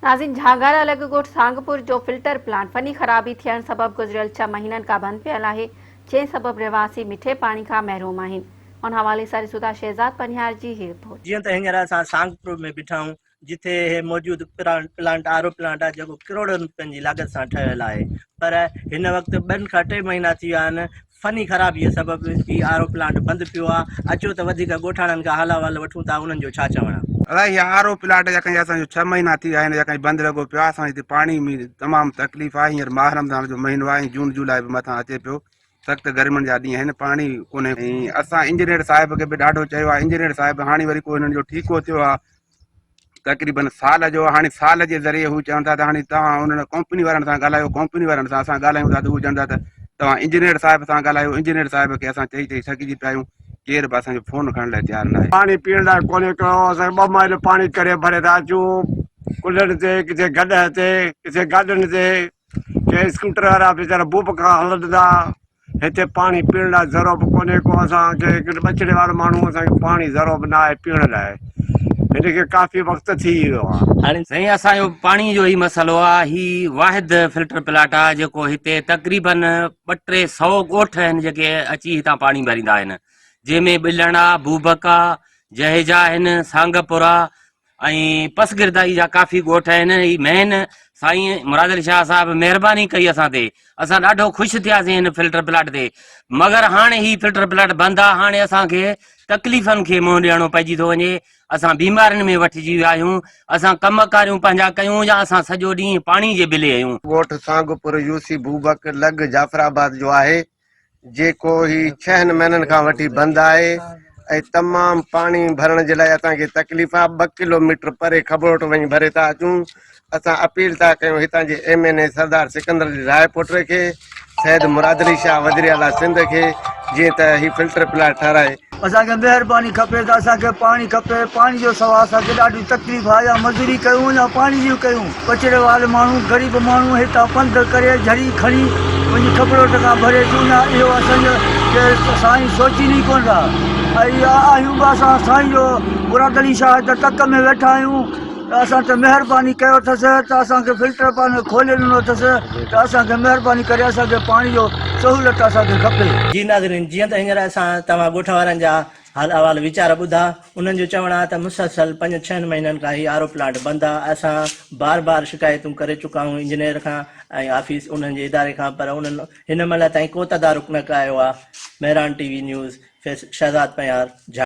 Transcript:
ناظرين جهانگارا لڳ ڳوٺ سانگپور جو فلٽر پلانٽ فني خرابي ٿيڻ سبب گذريل ڇهه مهينن کان بند پيل آهي جنهن سبب رهواسي مٺي پاڻي کان محروم آهن ان حوالي سان ڏسون ٿا شهزاد پنهيار جي هي رپورٽ. جيئن ته هينئر اسان سانگپور ۾ بيٺا آهيون جتي هي موجود پلانٽ آر او پلانٽ آهي جيڪو ڪروڙن روپين جي لاڳت سان ٺهيل آهي پر هن وقت ٻن کان ٽي مهينا ٿي ويا آهن فني خرابي سبب هي آر او پلانٽ بند پيو آهي اچو ته وڌيڪ ڳوٺاڻن کان حال احوال وٺون ٿا انهن جو ڇا چوڻ آهي. ادا هي آر او پلاٽ جا ڪنهن اسان جو ڇهه مهينا ٿي ويا آهن جا ڪنهن بند لڳو پيو آهي اسان هتي پاڻي ۾ تمام تڪليف آهي هينئر ماهه رمضان جو مهينو آهي جون جولاء به مٿان اچي پيو سخت گرمين جا ڏينهن آهن پاڻي ڪونهي ۽ اسان انجنيئر صاحب کي به ڏاڍو چيو آهي انجنيئر صاحب هاڻي وري ڪو هنن جو ٺيڪو ٿيو آهي تقريبن سال جو هاڻي سال جي ذريعي هو چون ٿا ته هاڻي توهان انهن ڪمپني وارن سان ڳالهايو ڪمپني وارن سان اسان ڳالهايون ٿا ته هو چون ٿا ته توهان انجنيئر صاحب سان ڳالهايو انجنيئر صاحب کي اسان چئي چئي ٿڪجي پيا آهيون ڪير به اسان جو فون کڻڻ لاء تيار ناهي. پاڻي پيئڻ لاء ڪونهي ڪو اسان ٻه مائل پاڻي ڪري ڀري ٿا اچون ڪلهن تي ڪٿي گڏهه تي ڪٿي گاڏن تي ڪي اسڪوٽر وارا ويچارا بوب کان هلن ٿا هتي پاڻي پيئڻ لاء ذرو به ڪونهي ڪو اسان کي هڪ ٻچڙي وارو ماڻهو اسان کي پاڻي ذرو به نه آهي پيئڻ لاء هن کي ڪافي وقت ٿي ويو آهي. هاڻي سائين اسان جو پاڻي جو هي مسئلو آ هي واحد فلٽر پلاٽ آ جيڪو هتي تقريبن ٻه ٽي سئو ڳوٺ آهن جيڪي اچي هتان پاڻي ڀريندا آهن جنهن ۾ ٻلهڻ آ بوبڪ آ جهيجا آهن سانگپور آ ۽ پسگردائي جا ڪافي ڳوٺ آهن هي مين سائين مراد علي شاهه صاحب مهرباني ڪئي اسان تي اسان ڏاڍو خوش ٿياسين هن فلٽر پلاٽ تي مگر هاڻي هي فلٽر پلاٽ بند آ هاڻي اسان کي تڪليفن کي منهن ڏيڻو پئجي ٿو وڃي اسان بيمارين ۾ وٺجي ويا آهيون اسان ڪم ڪاريون پنهنجا ڪيون يا اسان سڄو ڏينهن پاڻي جي بلي آهيون. ڳوٺ سانگپور يوسي بوبڪ لڳ جعفر آباد جو آهي جيڪو هي ڇهن مهينن کان وٺي بند آهي ۽ تمام پاڻي ڀرڻ جي لاء اسان کي تڪليف آهي ٻه ڪلو ميٽر پري کبڙوٽ وڃي ڀري ٿا اچون اسان اپيل ٿا ڪيون هتان جي M N A Sardar Sikandar Ali Rai پوٽي کي سيد مراد علي شاهه وزير اعليٰ سنڌ کي جيئن ته هي فلٽر پلاٽ ٺهرائي اسان کي مهرباني کپي ته اسان کي پاڻي کپي پاڻي جو سوا اسان کي ڏاڍي تڪليف آهي يا مزوري ڪيون يا پاڻي جي ڪيون ٻچڙي وال ماڻهو غريب ماڻهو هتان پنڌ ڪري جھري کڻي وڃي کپڙوٽ کان ڀري اچون يا اهو اسان جو ڪي سائين سوچين ئي ڪونه ٿا ۽ آهيون به اسان سائين جو مراد علي شاهه ته تڪ ۾ ويٺا آهيون ته اسان تي مهرباني ڪيو اٿس ته اسان کي فلٽر پاڻي کولي ڏنو اٿس ته اسان کي مهرباني ڪري اسان کي پاڻي جو سهولت اسان کي کپي. جي ناظرين جيئن ته هينئر اسان توهان ڳوٺ وارن جا حال احوال ويچار ٻڌا انهن جو چوڻ آهي ته مسلسل پنج ڇهن مهينن کان هي آر او پلانٽ بند آهي اسان بار بار شڪايتون ڪري چڪا آهيون انجنيئر کان ۽ آفيس انهن جي اداري کان پر انهن هن مهل تائين ڪو تدارڪ نه ڪيو آهي Mehran T V news fee Shahzad Panhiyar.